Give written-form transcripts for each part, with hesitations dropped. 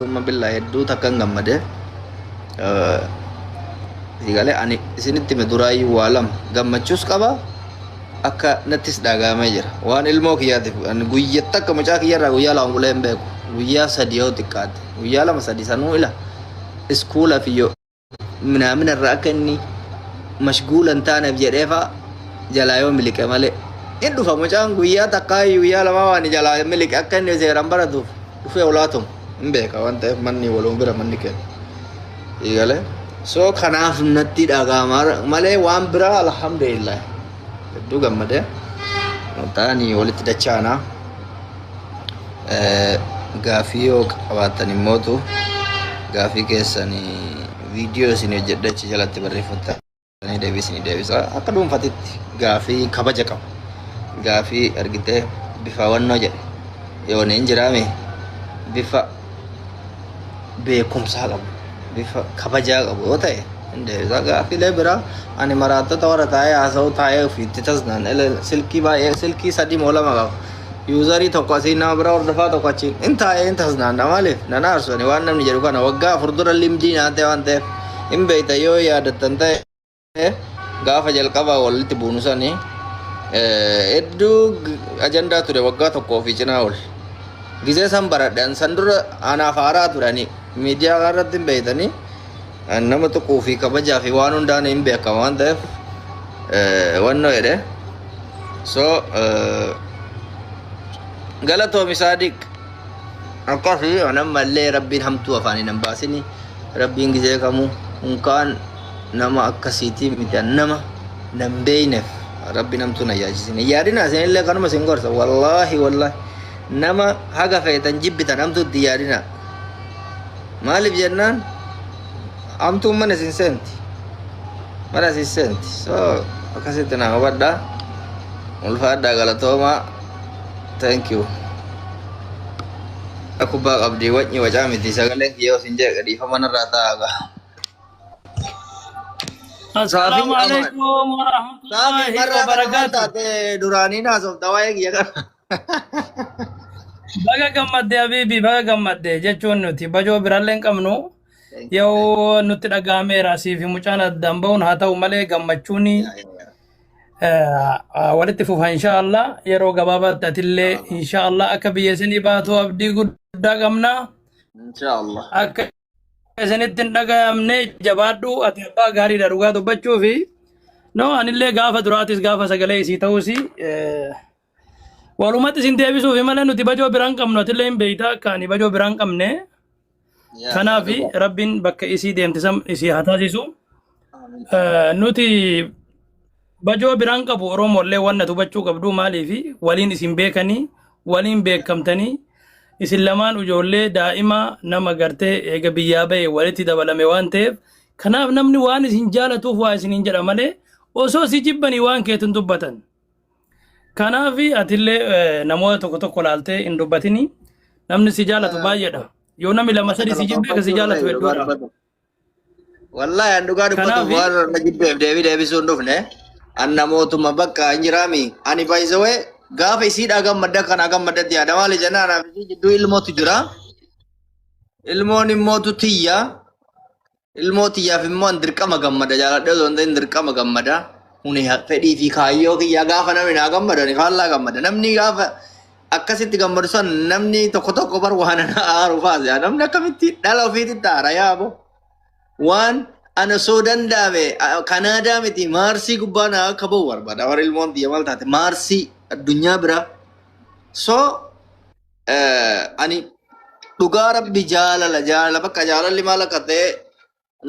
Summa billaa hedduu takkan gammade. Sigalee ani isinitti hime duraayyuu waa lama gammachuus qaba, akka nattis dhagahamee jira. Waan ilmoo kiyyaatiif ani guyyaa takka mucaa kiyyarraa guyyaa 2 bulee hin beeku. Guyyaa 3 yoo xiqqaate, guyyaa 2 3 sanuu ila iskuula fi yoo minaamina irraa akka inni mashguula hin taaneef jedhee fa'a jalaa yoo miliqe malee. In dhufa mucaan guyyaa takkaa guyyaa 2 waan jalaa miliqe akka inni seeraan baratuuf dhufee olaatuma. Hin beeka waan ta'eef manni waluma bira manni kenna. Eegalee. So kanaaf natti dhagahama malee waan biraa alhamdulillah. Hedduu gammadee. Ta'anii walitti dachaanaa. Gaafii yoo qabaattan immootu gaafii keessan viidiyoo isin hojjedhe achi jalatti barreeffattanii deebii isinii deebisa. Akka dhuunfatitti gaafii kabaja qabu. Gaafii argitee bifa wannoo jedhe yoo hin jiraame bifa beekumsaa qabu, bifa kabajaa qabu yoo ta'e hin deebisa. Gaafiilee biraa ani maraattota warra taa'ee haasa'u taa'ee ofiitti tasnaan silkii baay'ee, silkii 3 moo 2 qaba. Userii tokko asiin nama bira hordofaa, tokko achiin hin taa'ee hin tasnaan. Maaliif nan aarsu? Ani waan namni jedhu kana waggaa 4 dura limdii naatee waan ta'eef hin beekta. Yoo yaadattan ta'e gaafa jalqabaa walitti buunu sanii hedduu ajandaa ture waggaa tokkoo fi cinaa ol. Gizee san baradhe, an san dura anaaf haaraa turani miidiyaa irratti hin beektanii nama tuquu fi kabajaa fi waan hundaan hin beekama waan ta'eef wannoo jedhe. So galatoomi Saadiq, akkasii ammallee rabbiin hamtuu afaanii nan baasini. Rabbiin gizee kamuu unkaan nama akkasiitii miti, nama nan beeyneef rabbi namtuu na yaachisin. Yaadina isinillee kanuma isin gorsa. Wallaahi wallaahi, nama haga feetan jibbitan hamtuu itti yaadina. Maaliif jennaan hamtuun mana isin seenti, mana isin seenti. So akkasitti na hubadhaa. Ulfaadhaa, galatoomaa, thank you. Kubbaa qabdi wacni wacaa miti sagaleen kiyya isin jeeqa, dhiifama narraa taa'aa. Assalaamu Saafi amaan. alaikum Saafi warahmatullahi marraa kana maal wabarakatuh. taate duraanii naasofta waa'ee kiyya kana? Baga gammadde habiibi, baga gammadde jechuun nuti bajoo biraallee hin qabnu. Thank you. Yoo nutti dhaga'ameera asii fi mucaan addaan ba'uun, haa ta'u malee gammachuun walitti fufa inshaallah. Yeroo gabaabaatti atillee inshaallah akka biyya isinii baatu abdii guddaa qabna. Inshallah. Akka isinitti hin dhaga'amne jabaadhu, ati abbaa gaariidha dhugaa dubbachuu fi no anillee gaafa duraatis gaafa sagalee isii ta'uus walumatti isin deebisuufi malee nuti bajoo biraan qabnu. Atillee hin beeyta akka ani bajoo biraan qabne. Kanaaf rabbiin bakka isii deemte san isii haa taasisu. Nuti bajoo biraan qabu. Oromollee wanna hubachuu qabdu maaliifi waliin isin beekanii waliin beekamtanii isin lamaan ijoollee daa'ima nama gartee eega biyyaa bahe walitti dabalame waan ta'eef, kanaaf namni waan isin jaalatuuf waa isiniin jedha malee osoo si jibbanii waan keetu hin dubbatan. Kanaaf atillee namoota tokko tokko laaltee hin dubbatini. Namni si jaalatu baay'eedha. Yoo namni lama sadi si jibbe, akka si jaalatu hedduudha. Wallahi an dhugaa dubbatuuf Kanaaf waan na jibbeef deebii deebisuu hin dhufne. An namootuma bakka hin jiraami. Ani by the way gaafa isiidhaa gammadda kanaa gammaddatti yaada. Maali jennaan anaaf isii jidduu ilmootu jira. Ilmoon immootu tiyya. Ilmoo tiyyaaf immoo an dirqama gammada, jaaladhee osoo hin ta'in dirqama gammada. Kuni fedhii fi kaayyoo kiyyaa. Gaafa namni naa gammadu ani faallaa gammada. Namni gaafa akkasitti gammadu san namni tokko tokko bar waan ana aaru faase. Namni akkamitti dhala ofiititti aara yaabo. Waan ana osoo danda'ame Kanaadaa miti Maarsii gubbaa naa akka ba'u barbaada. Warri ilmoon tiyya maal taate Maarsii addunyaa biraa. So ani dhugaa rabbi jaalala jaalala bakka jaalalli maal akka ta'e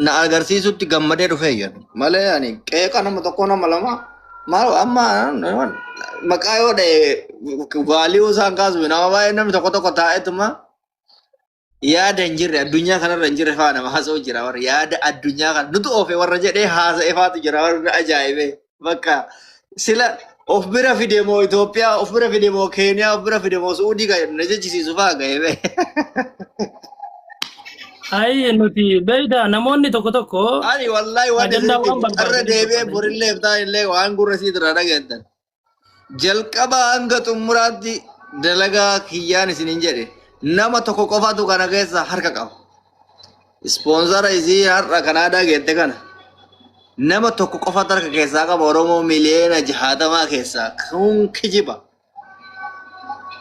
na agarsiisutti gammadee dhufee jiru malee ani qeeqa nama tokko nama lama maal amma maqaa yoo dha'e vaaliyuu isaan kaasu nama baay'ee. Namni tokko tokko taa'etuma yaada hin jirre addunyaa kanarra hin jirre faa nama haasa'u jira. Warra yaada addunyaa kana nutu oofe warra jedhee haasa'e faatu jira. Warra ajaa'ibee bakka sila of bira fide moo Itoophiyaa of bira fide moo Keeniyaa of bira fide moo Suudii kan na jechisiisu faa ga'e. Ayi, nuti beeyta namoonni tokko tokko Ani wallahi waan ajandaa isinitti waan irra barbaadanii deebi'ee dubbatan. borillee iftaan illee waan gurra sii irraa dhageettan. Jalqaba hanga xumuraatti dalagaa kiyyaan isinin jedhe. Nama tokko qofatu kana keessa harka qaba. Ispoonsara isii har'a Kanaadaa geette kana. Nama tokko qofatu harka keessaa qaba Oromoo miliyoona 60 keessaa. Kun kijiba.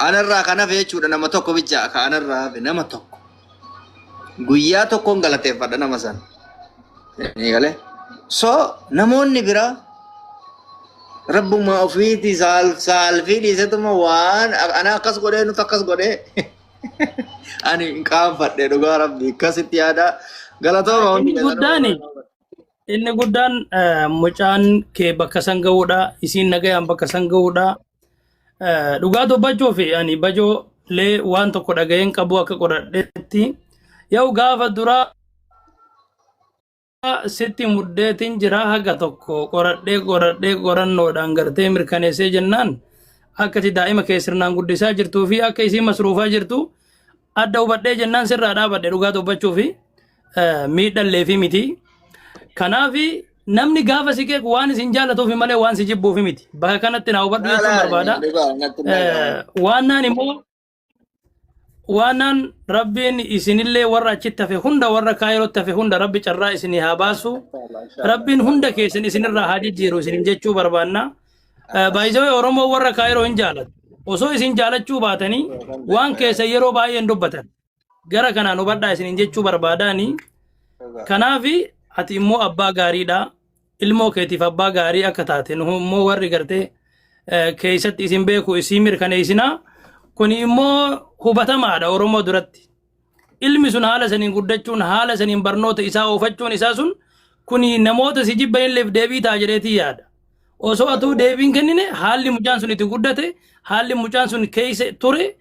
Anarraa kan hafe jechuudha, nama tokko bicha ka anarraa hafe, nama tokko. Guyyaa tokkoon galateeffadha nama sana. Ni galee? So namoonni biraa rabbuma ofiiti saalfii dhiisetuma waan ana akkas godhee, nuti akkas godhee, ani hin qaanfadhe. Dhugaa rabbi akkasitti yaada, galatooma hundi Inni keessanuu. guddaan inni guddaan mucaan kee bakka san ga'uudha. Isiin nagayaan bakka san ga'uudha. Dhugaa dubbachuuf ani bajoo lee waan tokko dhaga'een qabu akka qoradhetti. Yoo gaafa duraa sitti muddeetiin jira, haga tokko qoradhee qoradhee qorannoodhaan gartee mirkaneessee jennaan, akka ati daa'ima kee sirnaan guddisaa jirtuu fi akka isiin masruufaa jirtu adda hubadhee jennaan sirraa dhaabadhe. Dhugaa dubbachuu fi miidhallee fi miti. Kanaaf namni gaafa si qeequ waan isin jaallatuufi malee waan si jibbuufi miti. Bakka kanatti naa hubadhu jechuun barbaada. Dhugaa natti hin dhaga'amu. Waan naan immoo waan naan rabbiin isinillee warra achitti hafe hunda, warra Kaayirootti hafe hunda, rabbi carraa isinii haa baasu. Rabbiin hunda keessan isinirraa haa jijjiiru isinin jechuu barbaanna. Baay'isawee Oromoo warra Kaayiroo hin jaalatu. Osoo isin jaalachuu baatanii waan keessa yeroo baay'ee hin dubbatan. Gara kanaan hubadhaa isinin jechuu barbaadaani. Kanaaf ati immoo abbaa gaariidha. Ilmoo keetiif abbaa gaarii akka taate nu immoo warri gartee keessatti isin beeku isii mirkaneessinaa. Kuni immoo hubatamaadha Oromoo duratti. Ilmi sun haala saniin guddachuun, haala saniin barnoota isaa oofachuun isaa sun, kuni namoota si jibbanilleef deebii ta'a jedheetii yaada. Osoo atuu deebiin kennine, haalli mucaan sun itti guddate, haalli mucaan sun keessa ture,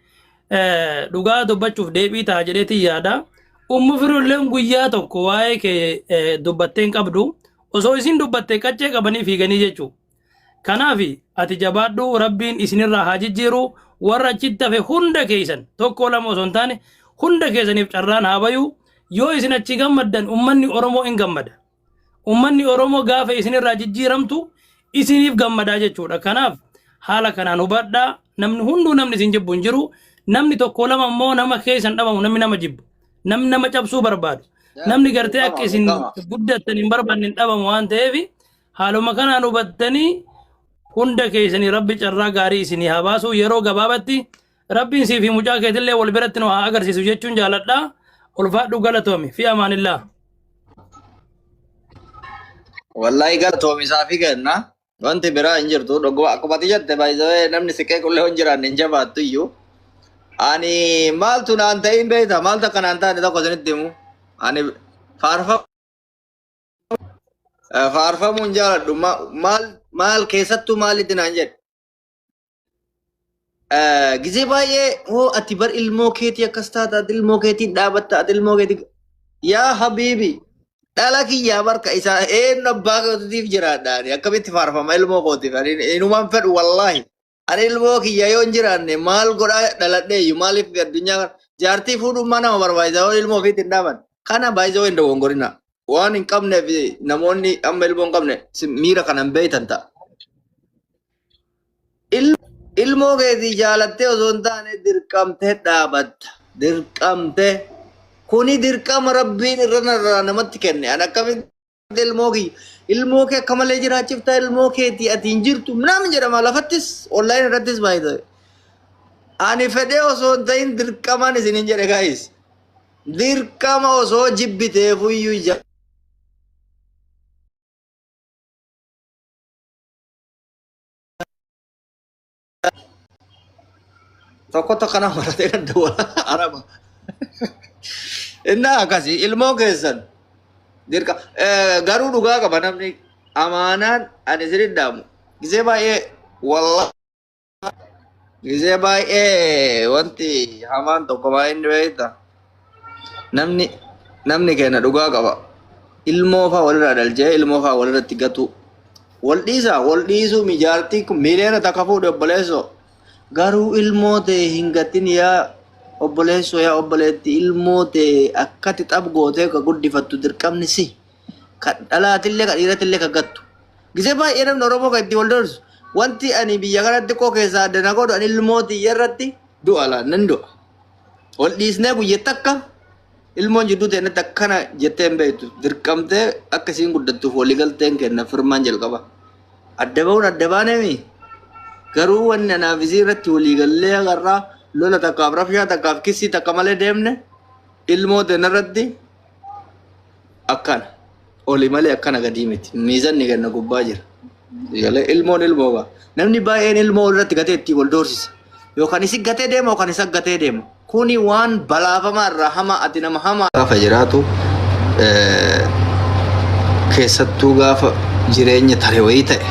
dhugaa dubbachuuf deebii ta'a jedheetii yaada. Ummu Firuulleen guyyaa tokko waa'ee kee dubbattee hin qabdu. Osoo isin dubbatte qaccee qabanii fiiganii jechuudha. Kanaaf ati jabaadhu, rabbiin isinirraa haa jijjiiru. Warra achitti hafe hunda keessan, tokko lama osoo hin taane, hunda keessaniif carraan haa bayu. Yoo isin achi gammaddan ummanni Oromoo hin gammada. Ummanni Oromoo gaafa isinirraa jijjiiramtu isiniif gammadaa jechuudha. Kanaaf haala kanaan hubadhaa. Namni hunduu namni isin jibbu hin jiru. Namni tokko lama immoo nama keessan dhabamu, namni nama jibbu. Namni nama cabsuu barbaadu. Namni gartee akka isin guddattan hin barbaanne hin dhabamu waan ta'eef, haaluma kanaan hubattanii hunda keessanii rabbi carraa gaarii isinii haa baasu. Yeroo gabaabatti rabbiin sii fi mucaa keetillee wal biratti nu haa agarsiisu jechuun jaaladha. Ulfaadhu, galatoomi, fi amaanillaa. Wallahi galatoomi isaa fi kenna. Wanti biraa hin jirtu. Dhuguma akkuma ati jette, baay'isawee namni siqee qullee hin jiraanne hin jabaattu iyyuu. Ani maaltu naan ta'in beekta? Maaltu akka naan taane tokko isinitti himu. Ani faarfamuu hin jaaladhu. Maal maal keessattuu maalitti naan jedhe. Gizee baay'ee hoo ati bar ilmoo keetii akkas taata, ati ilmoo keetiin dhaabatta, ati ilmoo keetii, yaa habiibi, dhala kiyyaa barka isaa eenyu abbaa kootiif jiraadha. Ani akkamitti faarfama ilmoo kootiif? Ani inumaan fedhu. Wallaahi ani ilmoo kiyya yoo hin jiraanne maal godhaa dhaladhee iyyuu? Maaliif addunyaa kana jaartii fuudhummaa nama barbaachisa yoo ilmoo ofiitti hin dhaaban? Kana baay'ee hin dogongorina. Waan hin qabneef namoonni amma ilmoo hin qabne miira kana hin beektan ta'a. Ilmoo keetii jaalattee osoo hin taane dirqamtee dhaabatta. Dirqamtee. Kuni dirqama rabbiin irra narraa namatti kenne. Ani akkamitti ilmoo kiyya, ilmoo kee akka malee jiraachifta, ilmoo keetii ati hin jirtu naan jedhama lafattis online irrattis baay'ee. Ani fedhee osoo hin ta'in dirqamaan isiniin jedhe, guys. Dirqama osoo jibbiteefuyyuu tokko tokko nama maratee kan dawwala araba. Innaa akkasii ilmoo keessan dirqa garuu dhugaa qaba namni amaanaan ani isin dhaamu. Gizee baay'ee, wallah, gizee baay'ee wanti hamaan tokko baay'ee inni beekta. Namni keenya dhugaa qaba. Ilmoo faa walirraa dhalchee ilmoo faa walirratti gatu. Wal dhiisaa, wal dhiisuu mijaartii kun 1 million fuudhe obboleessoo. Garuu ilmoo ta'e hin gatin, yaa obboleessoo, yaa obboleetti, ilmoo ta'e akkati xab gootee ka guddifattu dirqamni si. Ka dhalaatillee ka dhiiratillee ka gattu. Gisee baay'ee namni Oromoo kan itti wal dorsu. Wanti ani biyya kanatti koo keessaa adda na godhu, ani ilmoo tiyya irratti du'a laa nan du'a. Wal dhiisnee guyya takka ilmoon jidduu teenyatti akkana jettee hin beektu. Dirqamtee akka isiin guddattuuf waliigalteen kenna firmaan jalqaba. Adda ba'uun adda baaneemi. Garuu wanni anaaf isii irratti waliigallee agarraa lola takkaaf rafshaa takkaaf kissii takka malee deemne ilmoo teenya irratti akkana. Oli malee akkana gadii miti. Miizanni kenna gubbaa jira. Galee ilmoon ilmoo ba'a. Namni baay'een ilmoo irratti gatee ittiin wal doorsisa. Yookaan isi gatee deema yookaan isa gatee deema. Kuni waan balaafamaa irraa hamaa ati nama hamaa. Gaafa jiraatu keessattuu gaafa jireenya tare wayii ta'e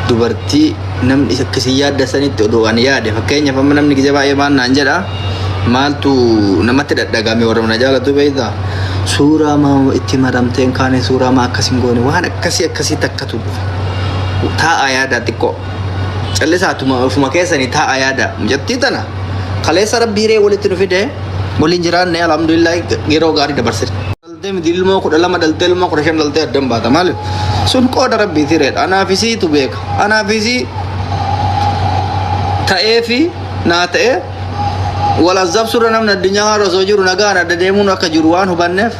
dubartii namni akkasii yaadda sanitti odoo ani yaade fakkeenyaaf amma namni gizee baay'ee maal naan jedha maaltu namatti dhadhagame warra na jaalatu beektaa suuraa maa itti maramtee hin kaane suuraa maa akkas hin goone waan akkasii akkasii takkatu dhufa taa'a yaada xiqqoo callisaatuma ofuma keessanii taa'a yaada mucattii tana kaleessa rabbi hiree walitti nu fide waliin jiraanne alhamdulillah yeroo gaarii dabarsine. Dhaltee miti ilmoo 12 dhaltee ilmoo 15 dhaltee addan baata maaliif sun qooda rabbiiti reedha anaaf isiitu beeka anaaf isii ta'ee fi naa ta'ee wal azabsurra namni addunyaa haara osoo jiru nagaan adda deemuun akka jiru waan hubanneef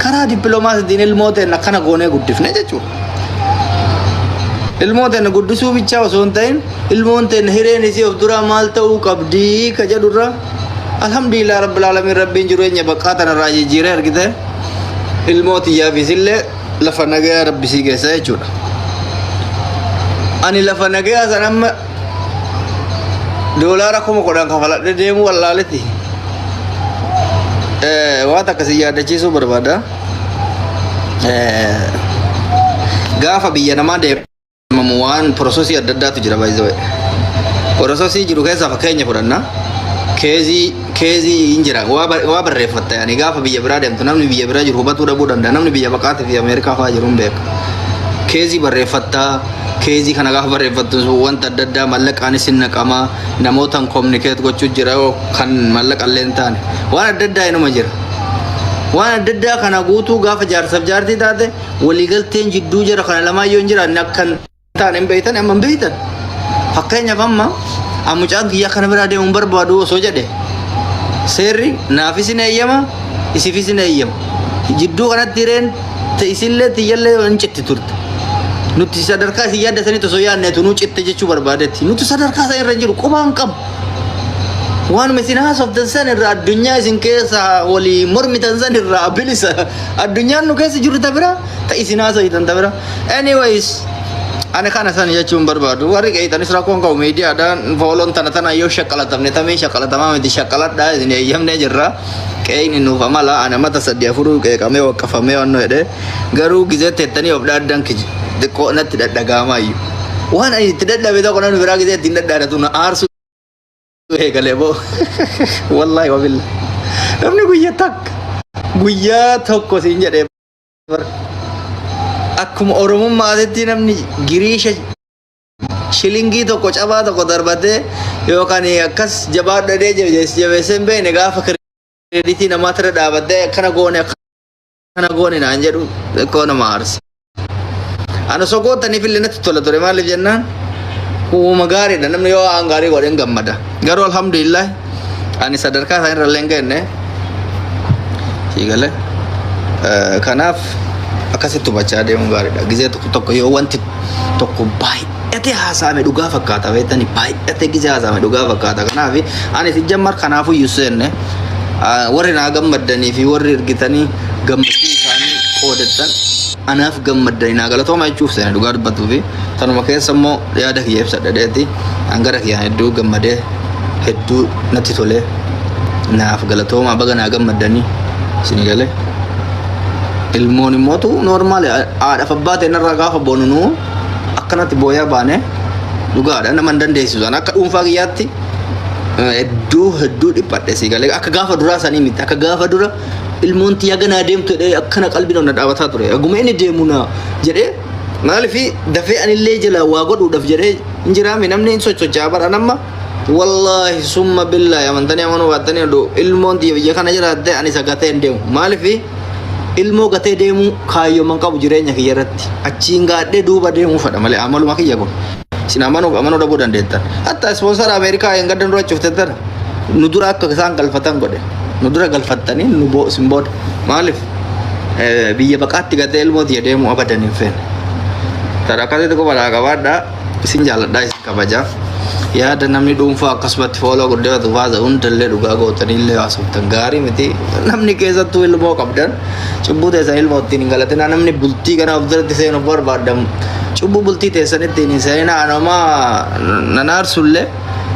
karaa dippiloomaasiitiin ilmoo ta'een akkana goonee guddifne jechuudha. Ilmoo ta'een guddisuu bichaa osoo hin ta'in ilmoon ta'een hireen isii of duraa maal ta'uu qabdii ka jedhurra alhamdulillah rabbil alamin rabbiin jireenya baqqaa tanarraa jijjiiree argite ilmoo tiyyaafis illee lafa nagayaa rabbi sii geessa jechuudha. Ani lafa nagayaa san amma doolaara 10,000 kafaladhe deemuu wallaaleti. Waan akkasii yaadachiisuu barbaada. Gaafa biyya namaa deemamu waan processii adda addaatu jira by the way. Processii jiru keessaa fakkeenya fudhanna. Caseii hin jira waa barreeffatta yaani gaafa biyya biraa deemtu namni biyya biraa jiru hubatuu dhabuu danda'a namni biyya baqaatii fi Ameerikaa fa'aa jiru hin beeka. Caseii barreeffattaa caseii kana gaafa barreeffattu wanta adda addaa mallaqaanis hin naqamaa namootaan communicate gochuu jira yoo kan mallaqa illee hin taane waan adda addaa inuma jira. Waan adda addaa kana guutuu gaafa jaarsaaf jaartii taate waliigalteen jidduu jira kana lamaan yoo hin jiraanne akka hin taane hin beektan amma hin beektan. Fakkeenyaaf amma mucaan kiyyaa kana biraa deemuu hin barbaadu osoo jedhe seerri naafis hin eeyyama isiifis hin eeyyama. Jidduu kanatti hireen isillee tiyyallee hin citti turte. Nuti sadarkaa isin yaaddatanitti osoo yaadneetu nu citte jechuu barbaadetti. Nuti sadarkaa sana irra hin jiru qubaan qabu. Waanuma isin haasoftan san irraa addunyaa isin keessa walii mormitan san irraa bilisa. Addunyaan nu keessa jirru ta bira ta isin haasoftan ta bira. Anyways, ani kana san jechuun barbaadu. Warri qeeyxanis rakkoon qabu miidiyaadhaan fooloon tana tana yoo shaqqalatamne tamii shaqqalatamaa miti shaqqaladhaa isin eeyyamnee jirra. Qeeyni nuuf amala ana mata sadii afuruu qeeqamee waqqafamee waan jedhee garuu gizee teettanii of dhaaddan kiji xiqqoo natti dhadhagaamaa iyyuu. Waan ani itti dadhabe tokko namni biraa gizee ittiin dhadhaadatu na aarsuu eegalee boo. Wallaahi wabilla. Namni guyyaa takka guyyaa tokko siin jedhee bara. Akkuma Oromummaatitti namni giriisha shilingii tokko cabaa tokko darbatee yookaan akkas jabaadhu jedhee jabeessee hin beekne gaafa creditii namaatti irra dhaabattee akkana goone akkana goone naan jedhu xiqqoo nama aarsa. Ana sogootaniif illee natti tola ture maaliif jennaan uuma gaariidha namni yoo waan gaarii godhe hin gammada. Garuu alhamdulillah ani sadarkaa isaan irra illee hin geenye sii galee. Kanaaf akkasitti hubachaa deemuun gaariidha. Gizee tokko tokko yoo wanti tokko baay'atee haasa'ame dhugaa fakkaata beektani baay'atee gizee haasa'ame dhugaa fakkaata. Kanaaf ani si jammar kanaafuu iyyuu seenne warri naa gammaddanii fi warri ergitanii gammachuu isaanii qoodattan anaaf gammaddanii naa galatooma jechuuf seene dhugaa dubbatuu fi tanuma keessa immoo yaada kiyya ibsadha dheeti hangara kiyyaan hedduu gammadee hedduu natti tolee naaf galatoomaa baga naa gammaddanii isin galee. Ilmoon immootu normal haadhaaf abbaa ta'e narraa gaafa boonu nuu akkanatti booyaa baane dhugaadha nama hin dandeessisu. Ani akka dhuunfaa kiyyaatti hedduu hedduu dhiphadhe si galee akka gaafa duraa sanii miti akka gaafa dura ilmoon tiyya ganaa deemtu jedhee akkana qalbii na dhaabataa ture. Aguma inni deemu na jedhee maaliif dafee anillee jala waa godhuudhaaf jedhee hin jiraame namni hin socho'aa bara nama wallaahi summa billaahi amantanii amanuu baattanii oduu ilmoon tiyya biyya kana jiraatte ani isa gatee hin deemu maaliif ilmoo gatee deemuu kaayyoman qabu jireenya kiyya irratti achiin gaadhee duuba deemuu fedha malee amaluma kiyya kun isin amanuuf amanuu dhabuu dandeettan hatta sponsor Ameerikaa hin gaddan dura cufte tana Nu dura akka isaan galfatan godhe. Nu dura galfattanii nu boo isin booda. Maaliif biyya baqaatti gatee ilmoo tiyya deemuu abadan hin feene. Tara akkasitti quba naa qabaadhaa. Isin jaaladhaa isin kabajaa. Yaada namni dhuunfaa akkasumatti fooloo guddifatu baasa hundallee dhugaa gootanii illee haasoftan gaarii miti. Namni keessattuu ilmoo qabdan cubbuu teessan ilmoo ittiin hin galatinaa namni bultii kana of duratti seenuuf barbaadan cubbuu bultii teessan ittiin hin seeninaa anomaa nan aarsullee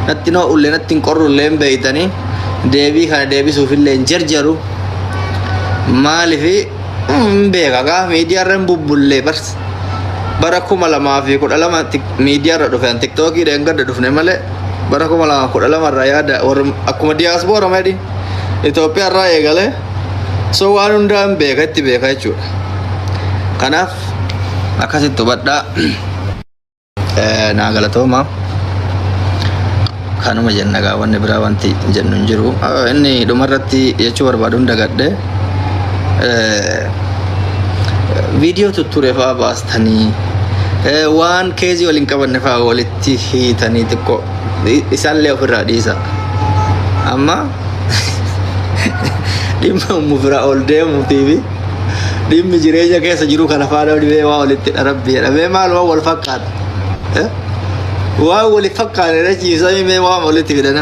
natti noo'ullee natti hin qorrullee hin beeytanii deebii kana deebisuufillee hin jarjaru maaliif hin beeka gaa miidiyaarra hin bubbullee bars bara 2012 miidiyaarra dhufe an tiktookii dheengadda dhufne malee bara 2012 irraa yaada warra akkuma diyaaspoora medhi Itoophiyaa irraa eegale so waan hundaa hin beeka itti beeka jechuudha. Kanaaf akkasitti hubadhaa. Naa galatooma. Kanuma jenna gaa wanni biraa wanti jennu hin jiru. Inni dhumarratti jechuu barbaadu hin dagadhe. Viidiyoo tutture fa'aa baastanii waan keezii waliin qabanne fa'aa walitti hiitanii xiqqoo isaallee ofirraa dhiisa. Amma dhimma ummu biraa ol deemuutii fi dhimmi jireenya keessa jiru kana faana dhibee waa walitti dharabbi jedhamee maal waan wal fakkaata. Waan wal fakkaate irra ciibsamee mee waan walitti fidan.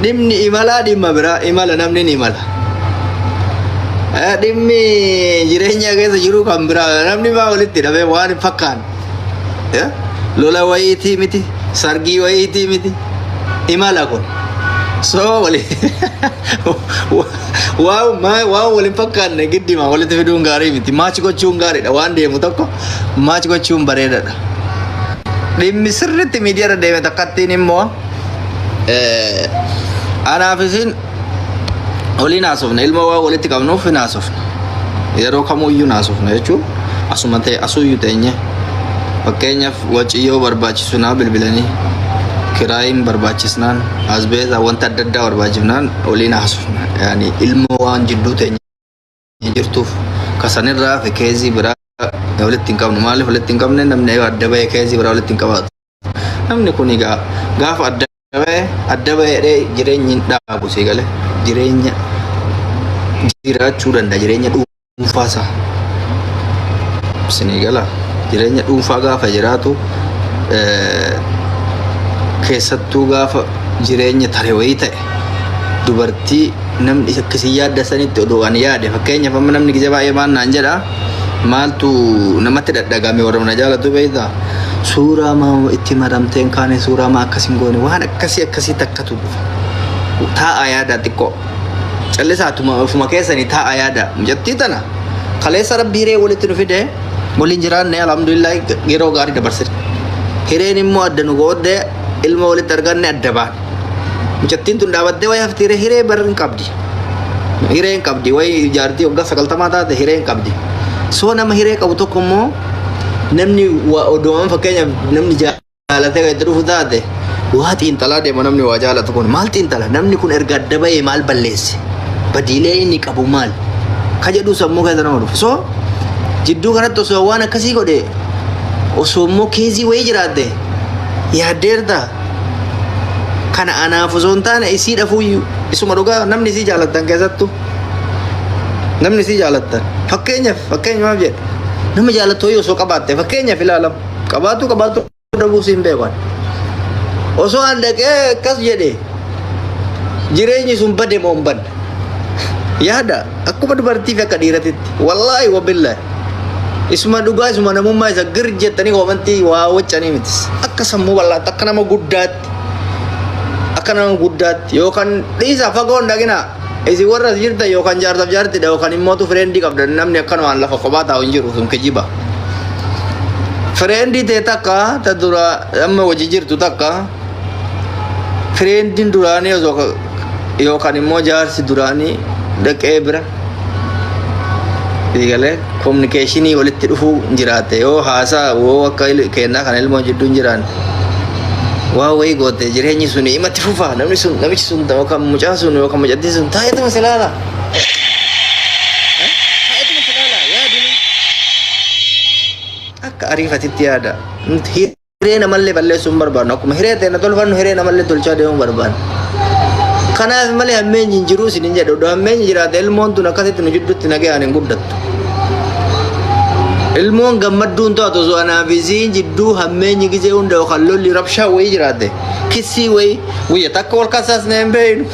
Dhimmi imalaa dhimma biraa imala namni ni imala. Dhimmi jireenya keessa jiru kan biraa namni maa walitti hidhamee waan hin fakkaanne. Lola wayiitii miti sargii wayiitii miti imala kun. So wali waan waan wal hin fakkaanne giddima walitti fiduun gaarii miti. Maachi gochuun gaariidha waan deemu tokko maachi gochuun bareedaadha. Dhimmi sirriitti miidiyaarra deeme takkattiin immoo anaaf isin waliin haasofna ilma waan walitti qabnuuf hin haasofna. Yeroo kamuyyuu haasofna jechuun asuma ta'e asuyyuu teenye. Fakkeenyaaf wacii yoo barbaachisu naa bilbilanii kiraayiin barbaachisnaan asbeeza wanta adda addaa barbaachifnaan waliin haasofna. Yaani ilma waan jidduu teenya jirtuuf kasanirraa fi keezii biraa walitti hin qabnu. Maaliif walitti hin qabne namni yoo adda bahe keezii biraa walitti hin qabaatu. Namni kun egaa gaafa adda bahe adda bahee jireenyi hin dhaabu si galee jireenya jiraachuu danda'a jireenya dhuunfaa isaa. Isinii gala jireenya dhuunfaa gaafa jiraatu keessattuu gaafa jireenya tare wayii ta'e dubartii namni akkasii yaadda sanitti odoo ani yaade fakkeenyaaf amma namni gizee baay'ee maal naan jedha maaltu namatti dhadhagame warra na jaalatu beektaa suuraa maa itti maramtee hin kaane suuraa maa akkas hin goone waan akkasii akkasii takkatu dhufa taa'a yaada xiqqoo callisaatuma ofuma keessanii taa'a yaada mucattii tana kaleessa rabbi hiree walitti nu fide waliin jiraanne alhamdulillah yeroo gaarii dabarsine hireen immoo adda nu gooddee ilma walitti arganne adda baane Mucattiin tun dhaabattee wayi hafti hiree hiree bar hin qabdi. Hiree hin qabdi wayi jaartii waggaa sagaltamaa taate hiree hin qabdi. Soo nama hiree qabu tokko immoo namni waa odoo fakkeenyaaf namni jaalatee kan itti dhufu taate waa xiinxalaa deema namni waa jaalatu kun maal xiinxala namni kun erga adda bahee maal balleesse badiilee inni qabu maal ka jedhu sammuu keessa nama dhufu. So jidduu kanatti osoo waan akkasii godhe osoo immoo keezii wayii jiraatte yaaddeerta. Kana anaaf osoo hin taane isii dhafuuyyuu isuma dhugaa namni isii jaalattan keessattuu namni isii jaalattan fakkeenyaaf fakkeenyaaf jedhe nama jaalattu wayii osoo qabaatte fakkeenyaaf ilaalamu qabaatu qabaatu dhabuu siin beekan osoo an dhaqee akkas jedhe jireenyi sun bade moo hin badne yaada akkuma dubartii fi akka dhiiratitti wallaahi wabillaahi Isuma dhugaa isuma namummaa isa gir jettanii koomantii waa waccanii mitis. Akka sammuu bal'aatti akka nama guddaatti akka nama guddaatti yookaan dhiisa fagoo hin dhaqinaa. Isin warra as jirtan yookaan jaarsaaf jaartidha yookaan immootu fireendii qabdan namni akkanumaan lafa kophaa taa'u hin jiru sun kijiba. Fireendii ta'e takka ta dura amma hojii jirtu takka fireendiin duraanii osoo yookaan immoo jaarsi duraanii dhaqee bira Eegalee kominikeeshinii walitti dhufuu jiraate yoo haasaa yoo akka kennaa kana ilmoo jidduu hin jiraanne waa wayii goote jireenyi sun imatti fufa namni sun namichi sun yookaan mucaan sun yookaan mucattiin sun taa'eetuma si ilaala. Taa'eetuma si ilaala yaaduma akka ariifatitti yaada. Nuti hiree namallee balleessuu hin barbaannu akkuma hiree ta'e na tolfannu hiree namallee tolchaa deemuu barbaanna. Kanaaf malee hammeenyi hin jiru isin hin jedhu. Odoo hammeenyi jiraate ilmoon tun akkasitti nu jidduutti nagayaan hin guddattu. Ilmoon gammadduun taatu osoo anaa fi isiin jidduu hammeenyi gizee hunda yookaan lolli rabshaa wayii jiraate, kissii wayii guyya takka wal kasaasne hin beeynu.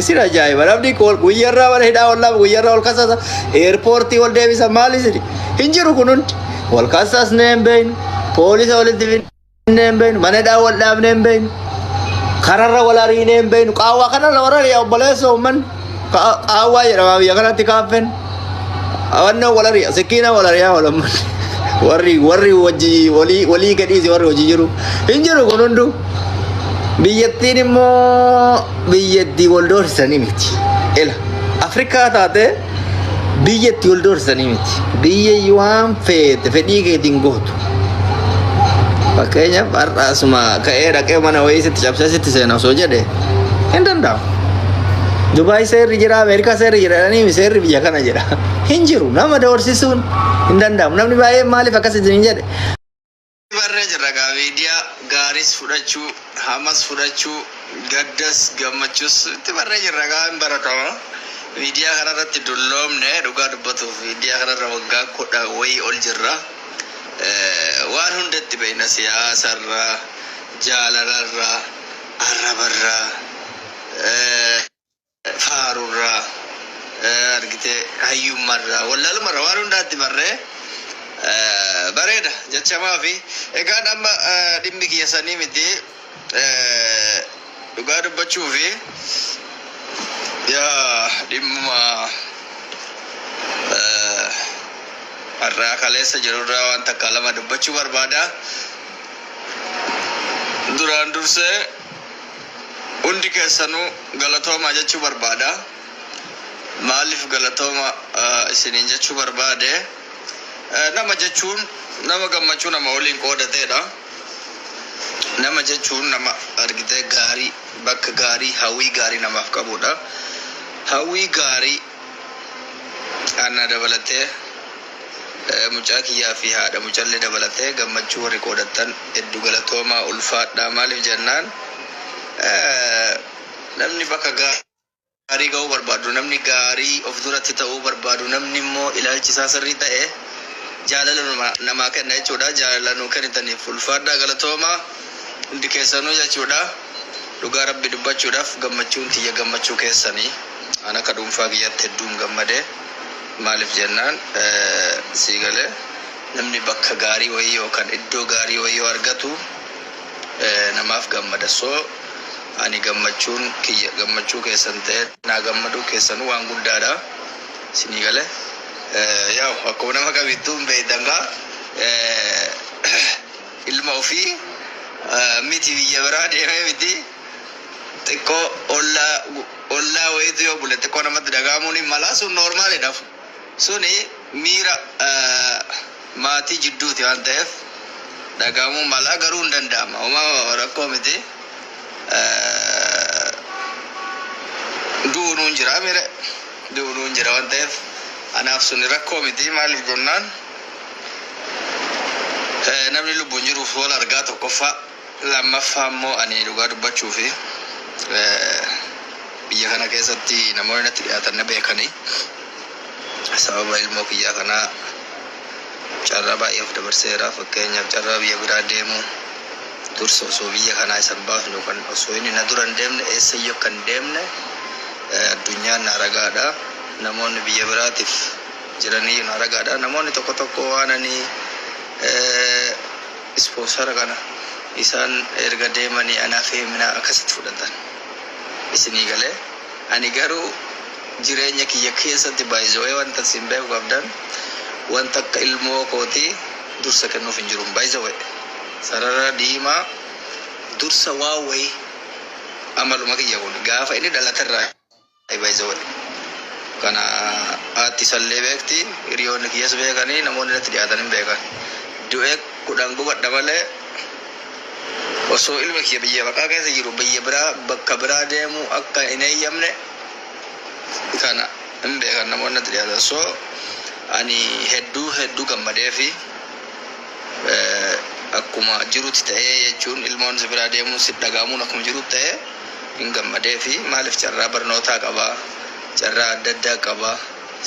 Isin ajaa'iba, namni guyyarraa mana hidhaa wal dhaaba, guyyarraa wal kasaasa, eerpoortii wal deebisa, maal isin hin jiru kun hundi. Wal kasaasne hin beeynu, poolisa walitti finne hin beeynu, mana hidhaa wal dhaabne hin beeynu, kararra wal ariine hin beeynu. Qaawwaa kanarra wal ari'a obboleessa uummanni. Qaawwaa jedhama biyya kanatti kaaffen. Wannan wal ari'a, sikkiina wal ari'aa wal uummanni. Warri hojii walii walii gadhiisi, warri hojii jiru hin jiru kun hunduu. Biyyattiin immoo biyyattii wal doorsisanii miti. Ila Afrikaa taate biyyattii wal doorsisanii miti. Biyya waan feete fedhii keetiin gootu. Fakkeenyaaf, har'a asuma ka'ee dhaqee mana wayii sitti cabsee sitti seena osoo jedhe hin danda'amu. Dubaay seerri jira, Ameerikaa seerri jira jedhanii, seerri biyya kana jedha. Hin jiru, nama doorsisuun hin danda'amu. Namni baay'een maaliif akkas isin jedhe? Barree jirra gaa, miidiyaa gaaris fudhachuu, hamas fudhachuu, gaddas gammachuus itti barree jirra gaa, hin baratama. Miidiyaa kanarratti dulloomne, dhugaa dubbatuuf miidiyaa kanarra waggaa 10 wayii ol jirra. Waan hundatti beekna, siyaasarraa, jaalalarraa, arrabarraa, faarurraa, argitee, hayyummarraa, wallaalumarraa, waan hundaatti barree bareeda jechamaa fi egaan amma dhimmi kiyya sanii miti. Dhugaa dubbachuu fi yaa dhimmuma har'aa kaleessa jirurraa waan takka lama dubbachuu barbaada. Duraan dursee hundi keessanuu galatoomaa jechuu barbaada. Maaliif galatooma isiniin jechuu barbaade? Nama jechuun nama gammachuu nama waliin qoodateedha. Nama jechuun nama argitee gaarii, bakka gaarii, hawwii gaarii namaaf qabudha. Hawwii gaarii ana dabalatee, mucaa kiyyaa fi haadha mucallee dabalatee gammachuu warri qoodattan hedduu galatoomaa, ulfaadhaa. Maaliif jennaan, namni bakka gaarii ga'uu barbaadu, namni gaarii of duratti ta'uu barbaadu, namni immoo ilaalchi isaa sirrii ta'e jaalala namaa kenna jechuudha. Jaalala nuu kennitaniif ulfaadhaa, galatoomaa hundi keessanuu jechuudha. Dhugaa Rabbi dubbachuudhaaf gammachuun tiyya gammachuu keessanii. An akka dhuunfaa kiyyatti hedduun gammade. Maaliif jennaan, sii galee, namni bakka gaarii wayii yookaan iddoo gaarii wayii yoo argatu namaaf gammada. So ani gammachuun kiyya gammachuu keessan ta'e, naa gammaduu keessanuu waan guddaadha. Isinii galee, yaa'u akkuma nama kamittuu hin beektan gaa, ilma ofii miti biyya biraa deemee miti, xiqqoo ollaa wayiitu yoo bule xiqqoo namatti dhaga'amuun hin mala. Sun normalidha. Suni miira maatii jidduuti waan ta'eef dhaga'amuu mala, garuu hin danda'ama, homaa rakkoo miti. Du'uun jira, miira du'uun jira waan ta'eef anaaf suni rakkoo miti. Maaliif jennaan, namni lubbuun jiruuf wal argaa tokkoffaa, lammaffaa immoo ani dhugaa dubbachuu fi biyya kana keessatti namoonni natti dhiyaatan na beekanii sababa ilmoo kiyyaa kanaa carraa baay'ee of dabarseera. Fakkeenyaaf, carraa biyya biraa deemuu dursa osoo biyya kanaa isan baafne yookaan osoo inni na dura hin deemne eessayyuu akka hin deemne addunyaan na ragaadha. Namoonni biyya biraatiif jiranii na ragaadha. Namoonni tokko tokko waan ani sponsor kana isaan erga deemanii anaaf heemina akkasitti fudhatan. Isinii galee, ani garuu jireenya kiyya keessatti baay'isee wanta isin beeku qabdan, wanta akka ilmoo kootii dursa kennuuf hin jiru. Baay'isee sarara diimaa dursa waa wayii amaluma kiyya kun gaafa inni dhalaterraa baay'isee kana haati isallee beekti, hiriyoonni kiyyas beekanii, namoonni natti dhiyaatan hin beekan. Du'ee 10 gubadha malee osoo ilmi kiyya biyya baqaa keessa jiru biyya biraa bakka biraa deemuu akka hin eeyyamne kana hin beekan namoonni natti dhiyaatan. So ani hedduu hedduu gammadee fi akkuma jirutti ta'ee jechuun ilmoon si biraa deemuun si dhaga'amuun akkuma jirutti ta'ee. Hin gammadee fi maaliif carraa barnootaa qabaa, carraa adda addaa qabaa.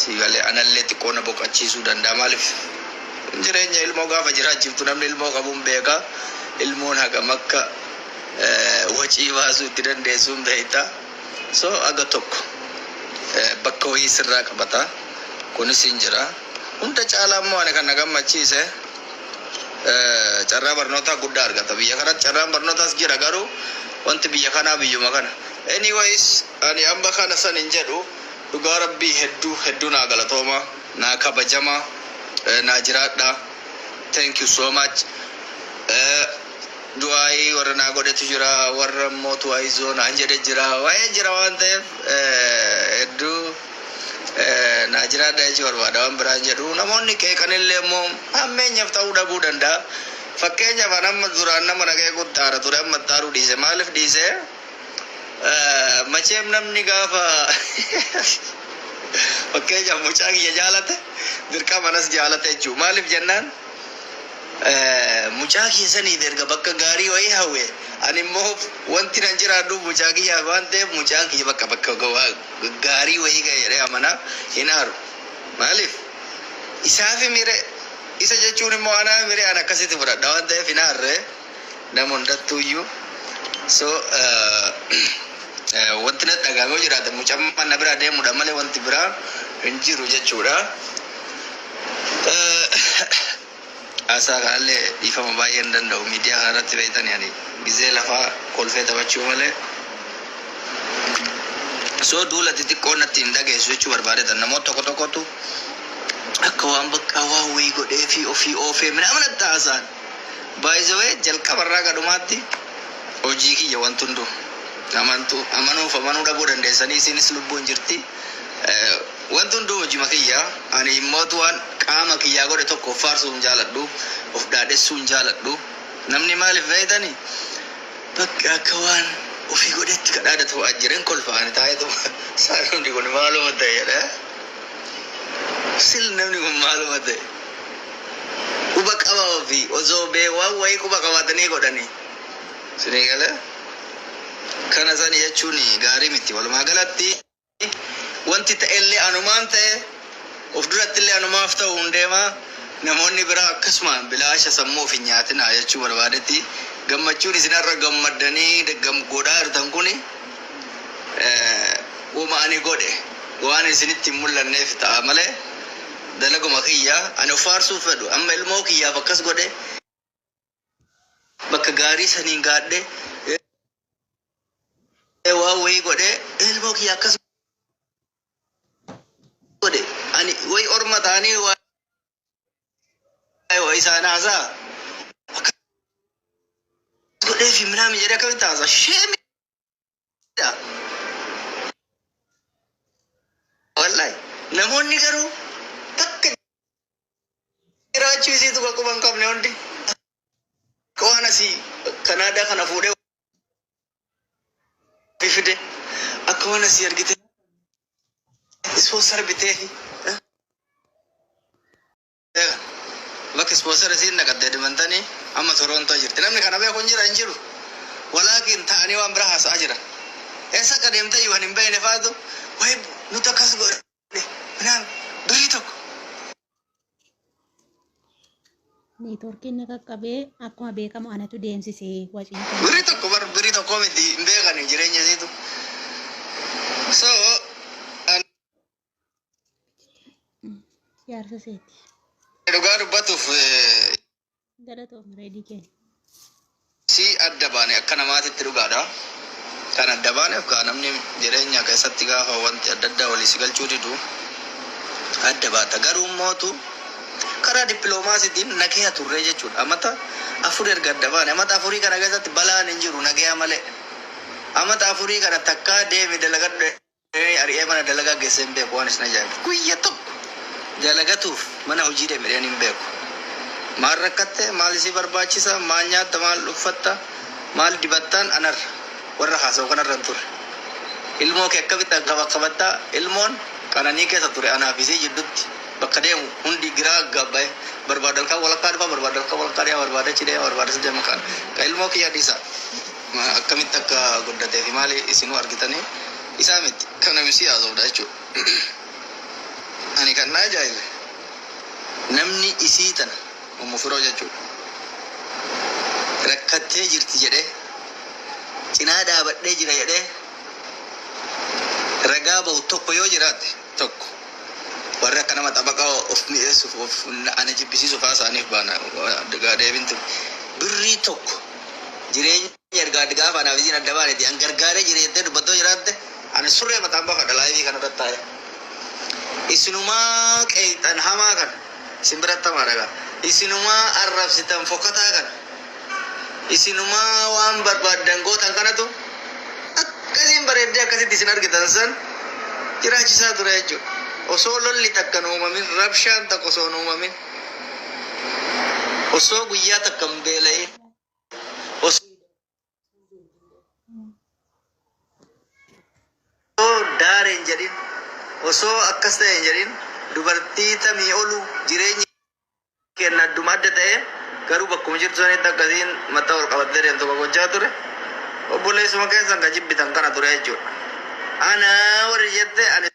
Si galee anallee xiqqoo na boqochiisuu danda'a. Maaliif jireenya ilmoo gaafa jiraachiftu namni ilmoo qabuun beeka. Ilmoon hagam akka wacii baasuu itti dandeessuun beekta. So aga tokko bakka wayii sirraa qabata. Kunis hin jira. Hunda caalaa immoo ani kan na gammachiise carraa barnootaa guddaa argata. Biyya kanatti carraan barnootaas jira, garuu wanti biyya kanaa biyyuma kana. Anyways, ani amma kana san hin jedhu. Dhugaa rabbii hedduu hedduu naa galatooma, naa kabajama, naa jiraadha. Thank you so much. Du'aayii warra naa godhetu jira, warra immoo tu'aayizoo naan jedhe jira, waa'ee jira waan ta'eef hedduu naa jiraadha jechuu barbaada. Waan biraan jedhu, namoonni qeeqanillee immoo hammeenyaaf ta'uu dhabuu danda'a. Fakkeenyaaf an amma duraan nama na qeequtti xaara ture, amma xaaruu dhiise. Maaliif dhiise? Macheem namni gaafa fakkeenyaaf mucaa kiyya jaalate dirqama anas jaalate jechuudha. Maaliif jennaan, mucaa kiyya saniif erga bakka gaarii wayii hawwe, ani immoo wanti nan jiraadhu mucaa kiyyaaf waan ta'eef, mucaan kiyya bakka gaarii wayii ga'e jedhee amanaa hin aaru. Maaliif isaaf mire, isa jechuun immoo anaa mire, an akkasitti fudhadha waan ta'eef hin aarre nama hundattuuyyuu. So wanti natti dhagahame yoo jiraate mucaan na biraa deemuudha malee wanti biraa hin jiru jechuudha. Haasaa kanallee dhiifama baay'ee hin danda'u miidiyaa kanarratti beektani, ani gizee lafaa kolfee taphachuu malee. So duula xixiqqoo natti hin dhageessu jechuu barbaadetan. Namoota tokko tokkotu akka waan bakka waan wayii godhee fi ofii oofee minaamin natti haasa'an. By the way, jalqabarraa gadhumaatti hojii kiyya wanti hunduu. Amantuu amanuuf amanuu dhabuu dandeessanii, isinis lubbuun jirti. Wanti hunduu hojima kiyya. Ani immootu waan qaama kiyyaa godhe tokko of faarsuu hin jaaladhu, of dhaadhessuu hin jaaladhu. Namni maaliif beektani? Bakka akka waan ofii godhetti kadhaadhatu jiran kolfa. Ani taa'eetu isaan hundi kun maaluma ta'e jedha. Sil namni kun maaluma ta'e? Quba qaba ofii osoo bee waan wayii quba qabaatanii godhanii. Sinii galee? Kana sani jechuun gaarii miti. Walumaa galatti wanti ta'ellee anumaan ta'e, of duratti illee anumaaf ta'u hundeemaa, namoonni biraa akkasuma bilaasha sammuu of hin nyaatinaa jechuu barbaadetti. Gammachuun isinarra gammaddanii godhaa jirtan kuni wama ani godhe waan isinitti hin mul'anneef ta'a malee dalaguma kiyya. Ani of faarsuu fedhu, amma ilmoo kiyyaaf akkas godhe, bakka gaarii saniin gaadhe, waan wayii godhe, ilmoo kiyya akkas godhe, ani wayi orma ta'anii waa isaan haasaa akkas godhee fi minaamin jedhee akkamitti haasaa? Sheemidha wallahi. Namoonni garuu takka jiraachuu isiitu quba hin qabne hundi waan asii Kanaadaa kana fuudhee fide, akka waan asii argite sponsor bitee fi bakka sponsor isiin naqatte Edmontanii amma Torontoo jirti. Namni kana beeku hin jira, hin jiru. Walaakin ta'anii waan bira haasa'aa jiran. Eessa akka deemte iyyuu kan hin beekne faatu wayi nuti akkas godhe minaan birii tokko. Neetwoorkiin na qaqqabee, akkuma beekamu anatu deemsisee wacii kana. Birii tokko bar birii tokko miti, hin beekani jireenya isiitu. So Jaarsa seeti. Dhugaa dubbatuuf Galatoom reedii keenya. Si adda baane akka namaatitti dhugaadha. Kan adda baaneef gaa namni jireenya keessatti gaafa wanti adda addaa walii si galchuu didu adda baata. Garuu mootu karaa dippiloomaasiitiin nagaya turree jechuudha. Amata 4 erga adda baane, amata afurii kana keessatti balaan hin jiru nagaya malee. Amata afurii kana takkaa deemi dalagadhu ari'ee mana dalagaa geessee hin beeku. Waan isin ajaa'ibu, guyya tokko dalagatuuf mana hojii deeme hin beeku. Maal rakkatte, maal isii barbaachisa, maal nyaatta, maal uffatta, maal dibattaan anarra warra haasa'u kanarra hin turre. Ilmoo kee akkamitti qabattaa? Ilmoon qananii keessa ture anaaf isii jidduutti. Bakka deemu hundi giraa gabbaa'e barbaada, halkan walakkaa dhufa barbaada, halkan walakkaa deema barbaada, achi deema barbaada, si deema kan ilmoo kiyya dhiisa. Akkamitti akka guddatee fi maali isinuu argitanii isaa miti kan namni si haasofudha jechuudha. Ani kan na ajaa'ibe namni isii tana Ummu Firoo jechuudha. Rakkattee jirti jedhee cinaa dhaabadhee jira jedhee ragaa bahu tokko yoo jiraate tokko warri akka nama xabaqaa of mi'eessuuf of ana jibbisiisuuf haasa'aniif baana deebintu birrii tokko jireenya ergaa gaafa anaaf isiin adda baaneti an gargaaree jireettee dubbattoo jiraatte ani surree mataan baafadha live kana irratti taa'e. Isinumaa qeexan hamaa kana isin biratti hamaa dhagaa, isinumaa arrabsitan fokkataa kana, isinumaa waan barbaaddan gootan kanatu akkasiin bareeddee akkasitti isin argitan san jiraachisaa ture jechuudha. Osoo lolli takka hin uumamin, rabshaan takka osoo hin uumamin, osoo guyyaa takka hin beela'in, osoo daare hin jedhin, osoo akkas ta'e hin jedhin, dubartii tamii olu jireenyi kenna adduma adda ta'e garuu bakkuma jirtu sanitti akkasiin mataa ol qabattee deemtu kan gochaa ture. Obboleessuma keessan kan jibbitan kana ture jechuudha. Ana warri jette ani